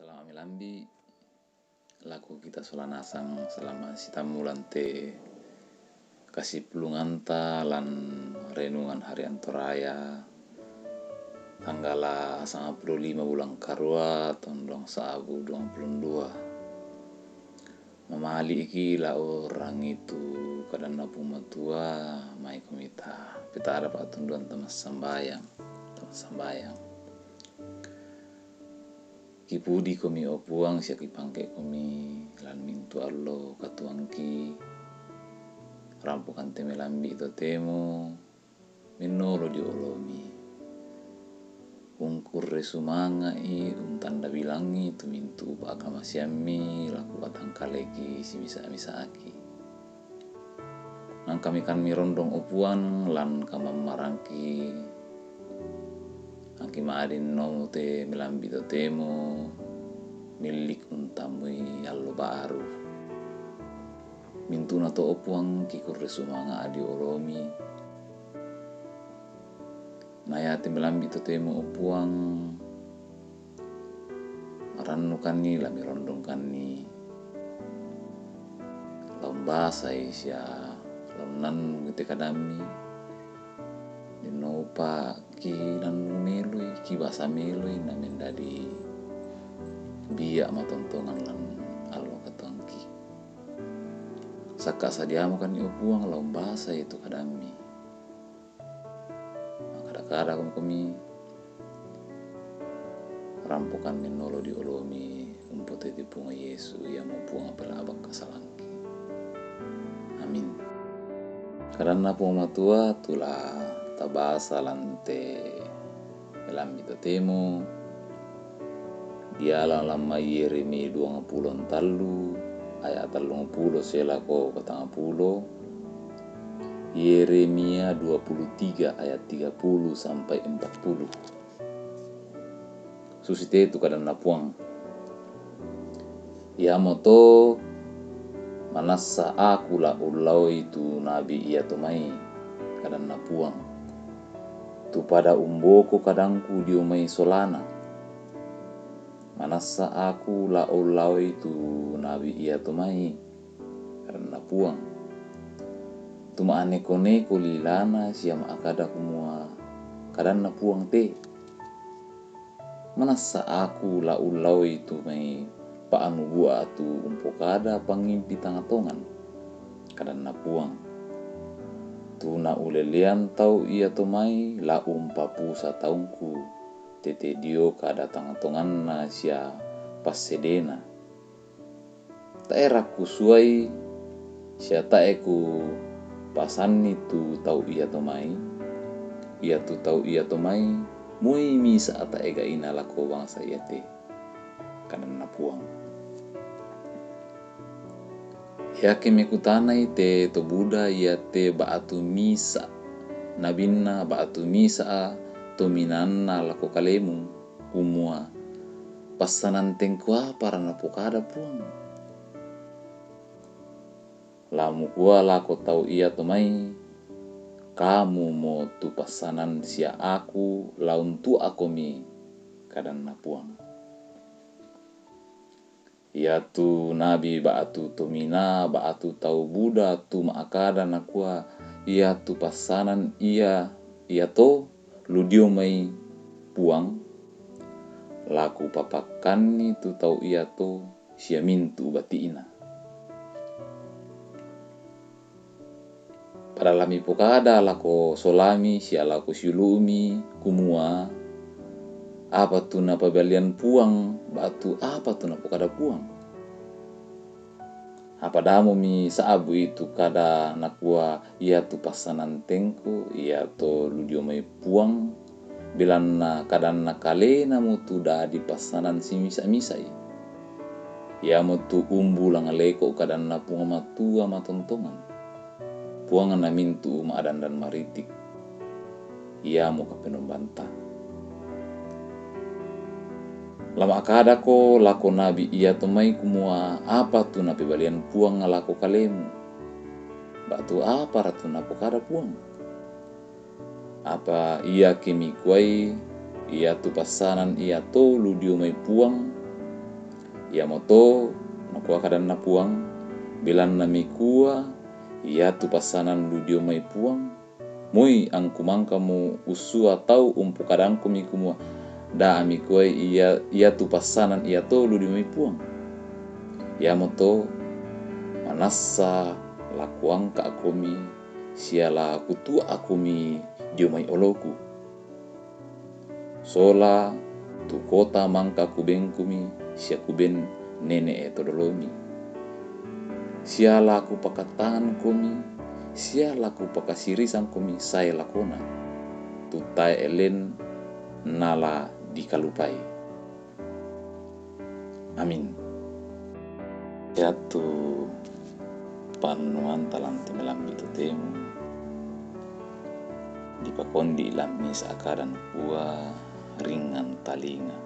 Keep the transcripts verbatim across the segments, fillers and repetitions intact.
Salama' melambi' lako kita sola nasang, salama' sitammu lan te kasipulunganta lan renungan harian Toraya, tanggala' sangpulo lima bulan karua, taun duang sa'bu duang pulo dua. Mamali'ki lao rangitu kadanna Puang Matua, maikomi ta petara pa'tunduan ta massambayang, ta massambayang. Kipudikomi, o Puang, sia kipangke'komi lan mintu' allo katuoangki, rampokan te melambi' totemo, mennolo dio olomi. Ungkurre sumanga'i, untanda bilangi tu mintu' pa'kamaseammi lako batangkaleki simisa-misaki. Nangkami kan mirondong, o Puang, lan kamammarangki. Angki ma'adin nomu te melambi' totemo, millik untamui allo baru. Mintu'na to, o Puang, kikurre sumanga' dio olomi. Na iate melambi' totemo, o Puang, marannukanni, la mirondongkanni, la umbasai sia la unnannungi te kadammi, denno upa'ki nannung meloi, kibasa meloi, na mendadi bia' matontongan lan allo katuoangki. Sakka' sadiamokanni, o Puang, la umbasai tu kadammi. Makkada-kada komi, rampokan mennolo dio olomi, umpotete Puang Yesu, iamo Puang pela'bak kasalangki. Amin. Kadanna Puang Matua tu la tabasa lan te melambi' totemo, diala lan mai Yeremia duangpulo tallu ayat tallungpulo sae lako patangngapulo, Yeremia dua puluh tiga ayat tiga puluh sampai empat puluh. Susite tu kadanna Puang. Iamoto manassa aku la ullaoi tu nabi iato mai, kadanna Puang, tu pada umboko kadangku dio mai solana. Manassa aku la ullaoi tu nabi iato mai, kadanna Puang, tu ma'neko-neko lilana sia ma'kada kumua, kadanna Puang te. Manassa aku la ullaoi tu mai pa'nubu'a tu umpokada pangngimpi tangatongan, kadanna Puang. Tu naulelean tau iato mai la umpapusa taungku, tete dio kada tangatonganna sia passedena. Tae' rakkusuai sia tae' kupasanni tu tau iato mai, iatu tau iato mai moi misa' tae' ga'ina lako bangsa iate, kadanna Puang. Iake mekutanai te to buda iate ba'tu misa' nabinna ba'tu misa' tominaanna lako kalemu, kumua, passanan tengko apara napokada Puang? La mukua lako tau iato mai, kamumo tu passanan sia aku la untu'akomi, kadanna Puang. Iatu nabi ba'tu tominaa ba'tu tau buda tu ma'kada nakua, iatu passanan ia, iato lu dio mai Puang, la kupapakkanni tu tau iato sia mintu' bati'na. Pada la mipokada lako solami sia lako siulu'mi, kumua, apa tu napabalian Puang, ba'tu apa tu napokada Puang? Apa damo misa'bu itu kada nakua, iatu passanan tengko, iato lu dio mai Puang, belanna kadanna kalenamo tu dadi passanan simisa'-misa'i. Iamotu umbu langaleko kadanna Puang Matua matontongan, Puangna mintu' ma'dandan maritik, iamo kapenombanta. La ma'kadako lako nabi iato mai kumua, apa tu napebalian Puang lako kalemu, ba'tu apara tu napokada Puang? Apa iake mikuai, iatu passanan iato lu dio mai Puang, Iamoto nakua kadanNa Puang, belanna mikua ia tu passanan ludio mai Puang, moi angku mangkamo ussua tau umpokadangkomi kumua, da mikuai ia, ia tu passanan iato ludio mai Puang. Iamoto manassa lakuangka'komi sia la kutua'komi dio mai oloku. Sola tu kota mangka kubengkomi sia kuben nene'e to dolomi. Sia la kupakatangankomi, sia la kupakasirisangkomi sae lakona, tu tae elen nala dikalupai. Amin. Iatu pannuanta lantu melambi tu temu, dipakondi ilammi sakadan kua ringan talinga,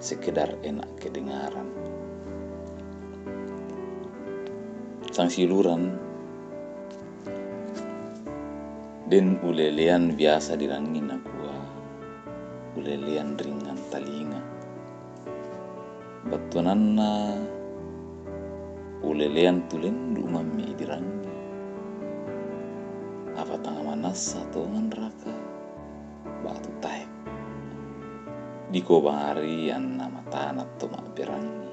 sekedar enak kedengaran. Sangsiuluran, den ulelean biasa dirangi nakua ulelean ringan talinga. Battuananna ulelean tulendu mammi idirangi. Apa tang manassa tongan raka batu tae. Dikobari anna matana to ma'perangi.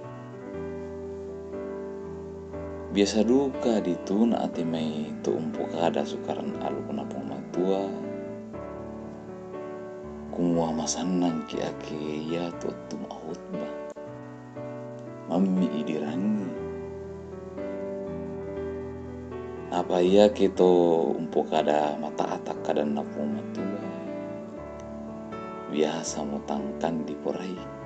Biasa duka dituna ati mai to umpokada sukaran alukna Puang Matua, kumua masannangki ake ia to tu ma'hutbah. Mammi idirangi. Apa iake to umpokada mata'ata kadanna Puang Matua, biasa mutangkan diporai.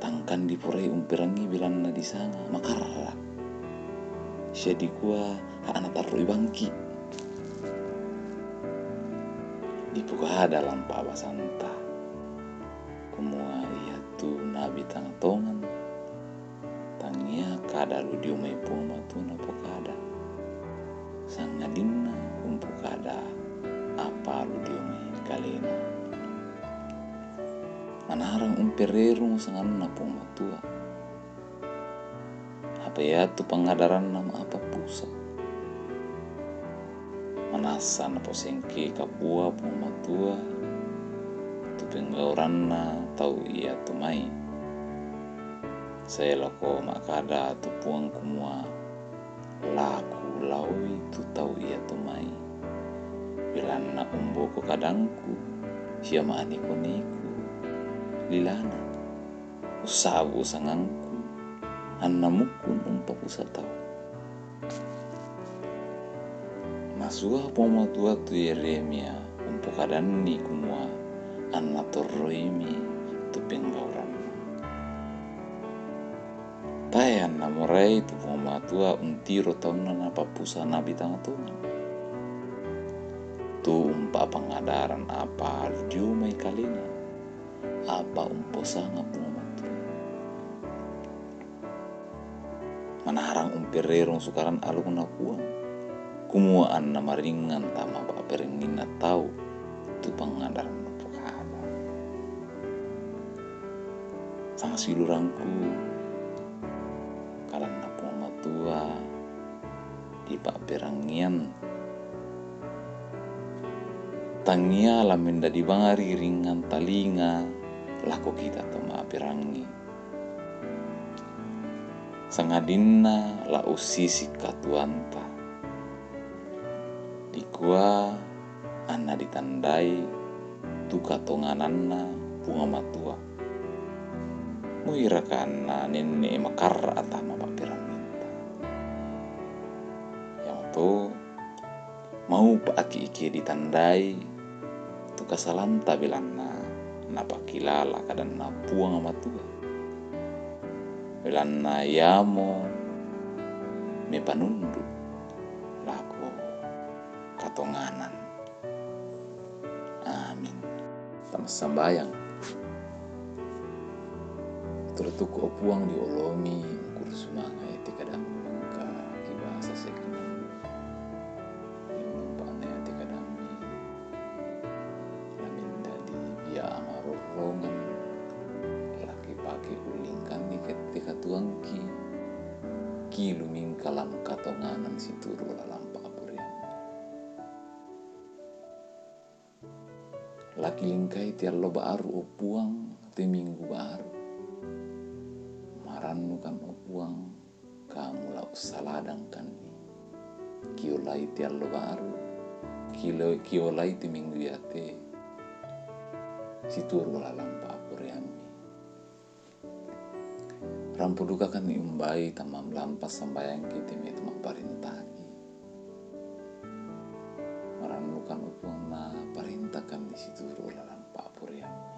Tangkan diporai umperangi belanna disanga makarra. Sia dikua ha'na tarroi bangki. Dipokada lampa basanta. Kumua iatu nabi tang tongan, tangia kada ludio mai Puang Matua napokada. Sangadinna umpokada apa ludio mai kalena. Manarang umpererung sanganna Puang Matua. Apa iatu pangadaranna ma'pappusa. Manassa naposengke kapua Puang Matua tu penggauranna tau ia to mai. Sae lako ma'kada tu Puang kumua, laku laoi tu tau ia to mai. Belanna umboko kadangku sia ma'niko-niko lilana. Ussabu sangangku, anna mukkun umpapusa tau. Nasua Puang Matua tu Yeremia umpokadanni kumua, anna torroimi tu penggauranna. Tae anna morai tu Puang Matua untiro taunna napappusa nabi tang tongan. Tu umpapangadaran apa ludio mai kalena. Apa umposanga Puang Matua. Manarang umpererung sukaran alukna Puang. Kumua anna maringngan tama pa'perengnginna tau tu pangadaran umpokada. Sangsiulurangku, kadanna Puang Matua di pa'perangian. Tangia la mendadi bangari ringngan talinga lako kita to ma'perangi. Sangadinna la ussisi katuanta. Dikua anna ditandai tu katongananna Puang Matua. Muiraka anna nenne makarra atama pa'peranginta. Iamoto maupa aki ike ditandai tu kasalanta belanna napakilala kadanna Puang Matua. Belanna iamo mepanundu lako katonganan. Amin. Tama sambayang. Tolotukku o Puang di olomi, kuru sumanga ete kadang mangka kibasa sekna. Inumpane ete kadang mi. Lamin dadi ia amarorrongan laki ki lumingka lam katonganan situru lalang pa'poraiammi. La kilingkai te allo ba'ru, o Puang, te minggu ba'ru. Marannukan, o Puang, kamu la ussaladangkanni. Kiolai te allo ba'ru, kilo-, kiolai te minggu iate situru lalang pa'poraiammi. Rampo dukakanni umbai tamam lampa sambayangki te mai tu ma'parentaki. Marannukan, o Puang, na parentakanni situru lalang pa'poraiammi.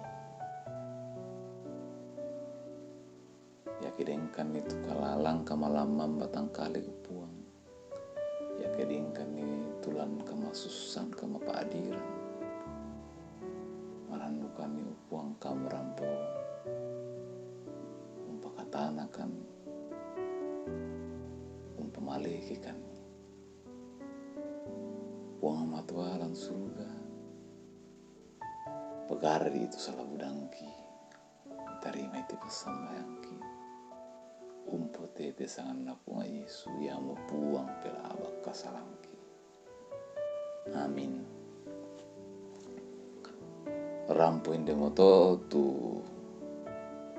Ia kedengkanni tu kalalang kamalammang batang kale, o Puang. Ia kedengkanni tu lan kamasussan kamapa'diran. Marannukanni, o Puang, kamu rampo umpakatanakan, umpamalekekanni. Puang Matua lan suruga, pagarri itu sala budangki, tarimai te passambayangki. Umpo tete sanganna Puang Yesu, iamu Puang pelaba kasalangki. Amin. Rampo indemoto tu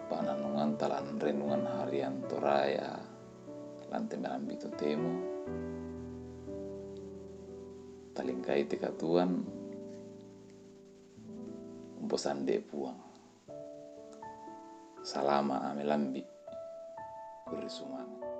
pa'nannunganta lan renungan harian Toraya lan te melambi totemo. Talingkai te katuoan, umposande Puang. Salama' ame lambi. Beri sumanga'.